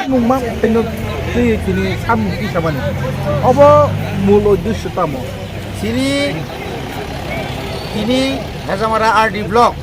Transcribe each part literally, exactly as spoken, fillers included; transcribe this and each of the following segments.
Mungma tino twi tini samung twi samani. Obo mul uddesyo tamo? Chini, chini Hejamara R D block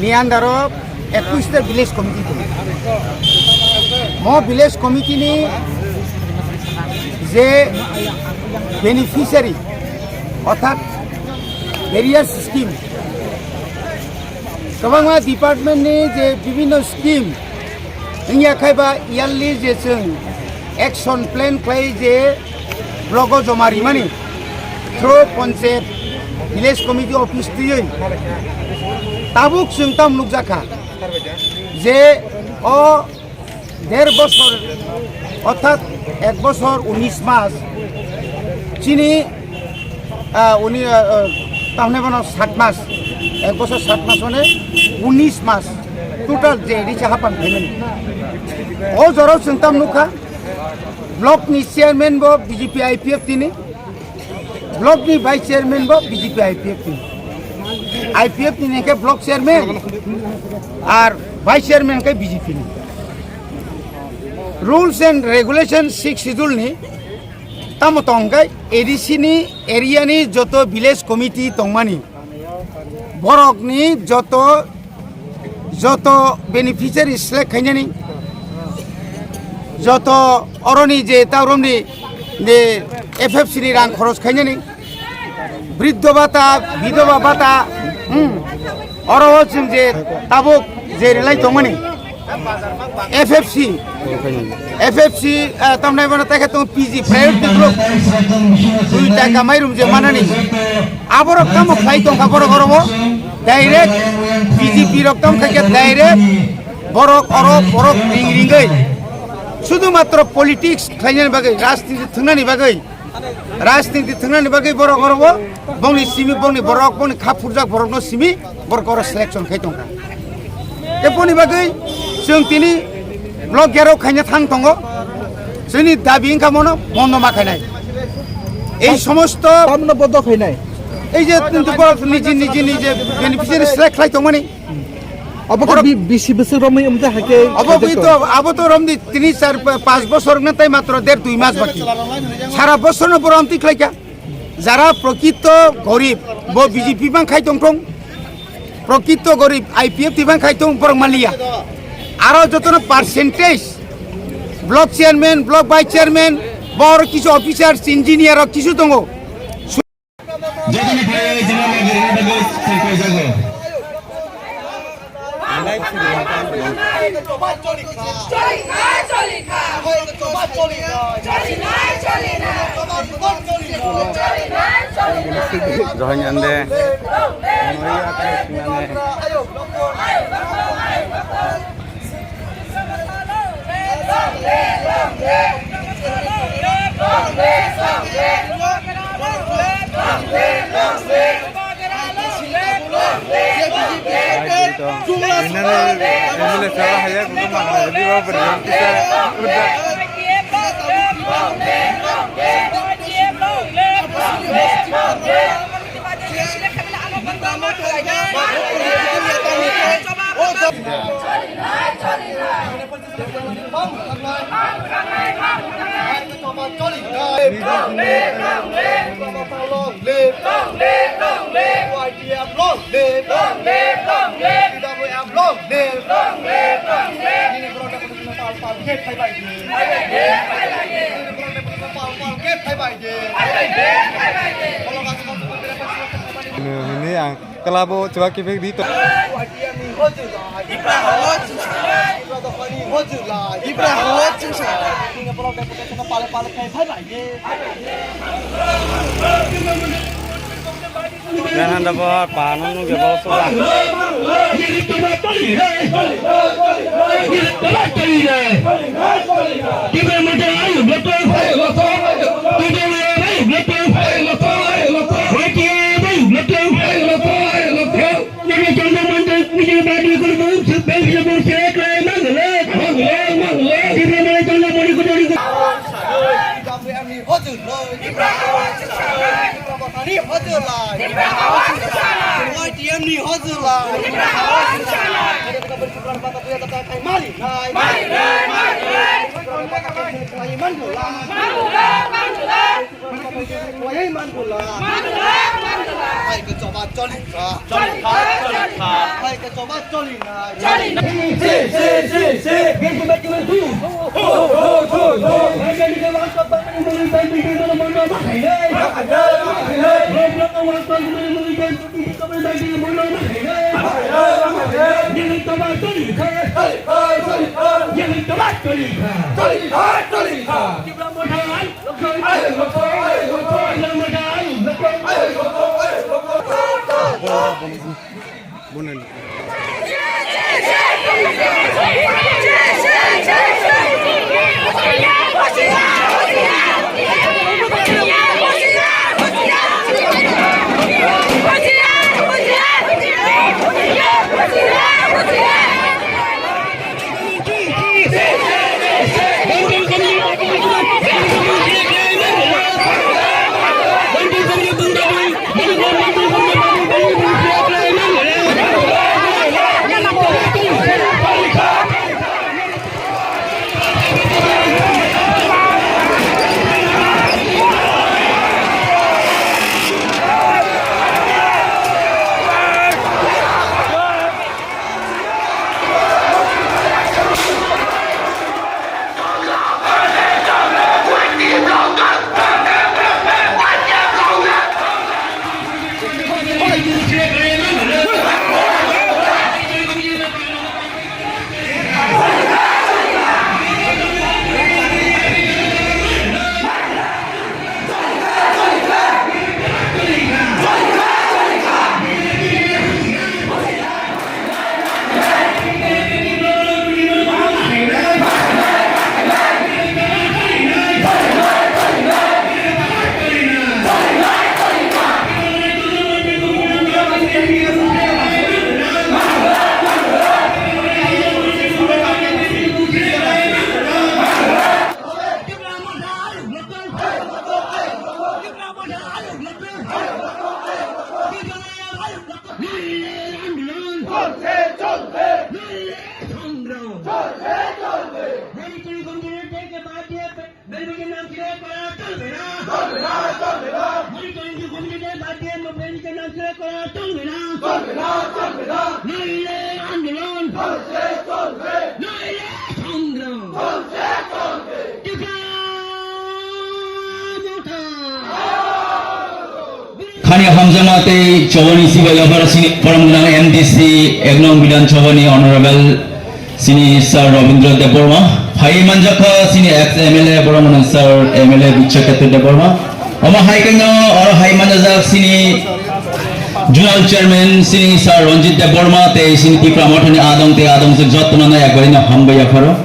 ni under o ekush ta village committee tongo. Mo village committee ni je beneficiary, orthat various scheme, kwbangma department ni je bibhinno scheme wngya khai ba yearly je chwng action plan khlai je block o joma rimani through panchayat village committee office twiwi tabuk chwng tam nukjakha je o der bosor, orthat ek bosor unis mas, chini, ah, uni, ah, ah, tamne bono sat mas, ek bosor sat mas mane unis mas, total je risa hapan phaimani. O jorao chwng tam nukha, block ni chairman bo B J P I P F tini, block ni vice chairman bo B J P I P F ni. I P F ni hwnkhe block chairman ar vice chairman khe B J P ni. Rules and regulation six schedule ni tamo tong khe A D C ni area ni joto village committee tongmani borok ni joto joto beneficiary select khainani, joto oroni je tauromni je F F C ni rang khoros khainani, briddho bhata, bidhoba bhata, hmm, oro o chwng je tabuk je relai tongmani F F C, F F C, ah, tamnai bono taikha tong P G priority group, dui taka mairum je manani, aborok tamo khlai tongkha borok oro o. Direct B J P rok tamo khaikhe direct borok oro borok ring ringwi sudhumatro politics khlainani bagwi, rajniti thwngnani bagwi, rajniti thwngnani bagwi borok oro o bongni simi, bongni borok, bongni kha phurjak borokno simi borok oro selection khai tongkha. Eboni bagwi chwng tini block gherao khaina thang tongo, chini dabi wngkha mono mono ma khainai. Ei somosto tamno bodo khainai. Ei je kintu borok niji niji niji beneficiary select khlai tongmani. Obo khe borok bi-, bisi bwswk romwi wngte hakhe obo khaijak bui to, abo to romdi tini char pa-, panch bosor wngna tai matro der dui mas baki. Sara bosor no borom ti khlaikha. Jara prokrito gorib, bo B J P bang khai tongthong. Prokrito gorib, I P F T bang khai tong borok maliya. Aro jotono percentage, block chairman, block vice chairman, bor kisu officers, engineer rok kisu tongo. Jotono phai jila ma giri na bagwi sai koi jago. Rohingya ande. Ini nih, M L A salah ya, gua mah, jadi bawa berhenti, saya udah. Long live! Long live! Long live! Y T F long live! Long live! Long live! T W F long live! Long live! Long live! Nini borok ni pal pal khe phai bai di. Nini borok ni pal pal khe phai bai di. Nini ang kelabo coba kipik di to. Y T F ni hojula. Ibra hojula. Ibra hojula. Ibra hojula. Nini borok ni pal pal khe phai bai di. Jangan dapat panon nu gebal sudah. Hojurlai. Tipra Motha ni hojurlai. Tipra Motha ni hojurlai. Y T F ni hojurlai. Tipra Motha ni hojurlai. Hai ke choba choli kha. Hai ke choba choli nai. Khani hamjakma tei chobani sibai yaphar sini borok gwnang M D C ek nong Bidhan Sabha ni Honorable sini Sir Rabindra Debbarma, phai manjakha sini ex M L A borok gwnang Sir M L A Bichakhetra Debbarma. Omo hai khe no oro hai manjak sini Zonal Chairman sini Sir Ranjit Debbarma tei sini Tipra Mothani adong tei adong se jotono no ekbari no hambai yapharo.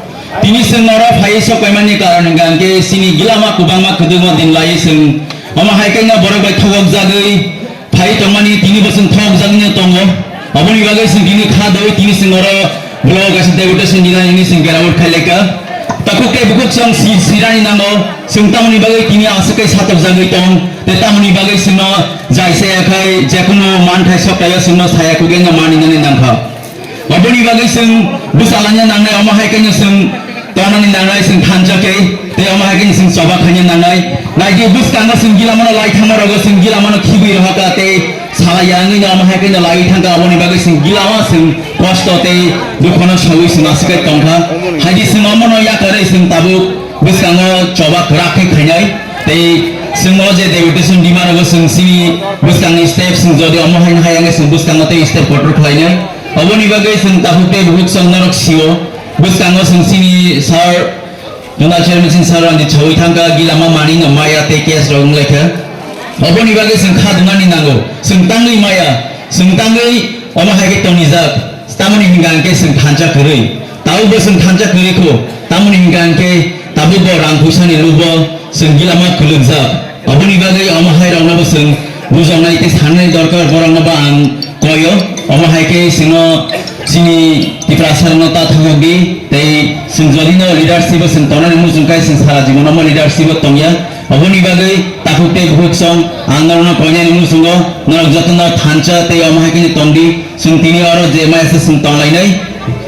Tini chwng oro phai sok paimani karon hwnkha hwnkhe chini gilama kwbangma kwdwkma din lai chwng omo hai khe no borok bai thogok jagwi phai tongmani tini bo chwng thogok jagwi no tongo. Oboni bagwi chwng tini kha doi tini chwng oro block kaisa deputation dinani hwnwi chwng geraut khai lai kha. Takhuk tei bukhuk chwng si-, sirani nango chwng tamoni bagwi tini aswk khe satok jagwi tong tei tamoni bagwi chwngno jaisa yakhai jekunu manthai soktayo chwngno saya kugeno maninani nangkha. Oboni bagwi chwng bwsa laina nangnai, omo hai khe chwng tonani nangnai, chwng thansa khe, tei omo hai khe chwng choba khaina nangnai. Naidi bwskango chwng gilamano lai thangma rogo chwng gilamano khibwi rohorkha tei salai ya wngwi no omo hai khe lai thangkha, oboni bagwi chwng gilama chwng kosto tei dukhono saui chwng aswk khe tongkha. Haidi chwng omono yakarwi chwng tabuk bwskango choba kwrak khe khainai. Tei chwng o je deputation dima rogo chwng chini bwskangni step chwng jodi omo hai hai wngkhe chwng bwskango tei step kotor khlainai. Oboni bagwi chwng takhuk tei bukhuk chwng norok sio. Bwskango chwng chini sir, Zonal Chairman chini sir ani chawi thangkha, gilama mani no maya tei case rok wnglaikha. Oboni bagwi chwng kha dungani nango. Chwng tangwi maya, chwng tangwi omo hai khe tonijak. Tamoni hwnkha hwnkhe chwng thansa kwrwi. Tabukbo chwng thansa kwrwi kho. Tamoni hwnkha hwnkhe tabukbo rang puisani lubo chwng gilama kwlwkjak. Oboni bagwi omo hai rokno bo chwng bujaknai tei sanani dorkar, borokno bo ang koyo. Omo hai khe chwngno chini Tiprasa rokno ta thangokdi tei chwng jodino leadership o chwng tonani muchung khe chwng sara jibon omo leadership o tongya. Oboni bagwi takhuk tei bukhuk chwng ang norokno koinani muchungo norok jotono thansa tei omo hai khe tongdi. Chwng tini oro je maya se chwng tonglainai.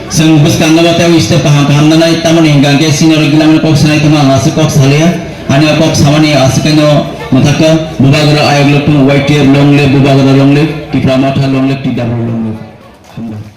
Chwng bwskango tei step kaham kaham nanai, tamoni hwnkha hwnkhe senior gilamani kok sanai tongma ang aswk kok saliya. Ani o kok samani aswk kaino mwthakha, Bubagra ayok lok thung, Y T F long live, Bubagra long live, Tipra Motha long live, T W long live. Hambai.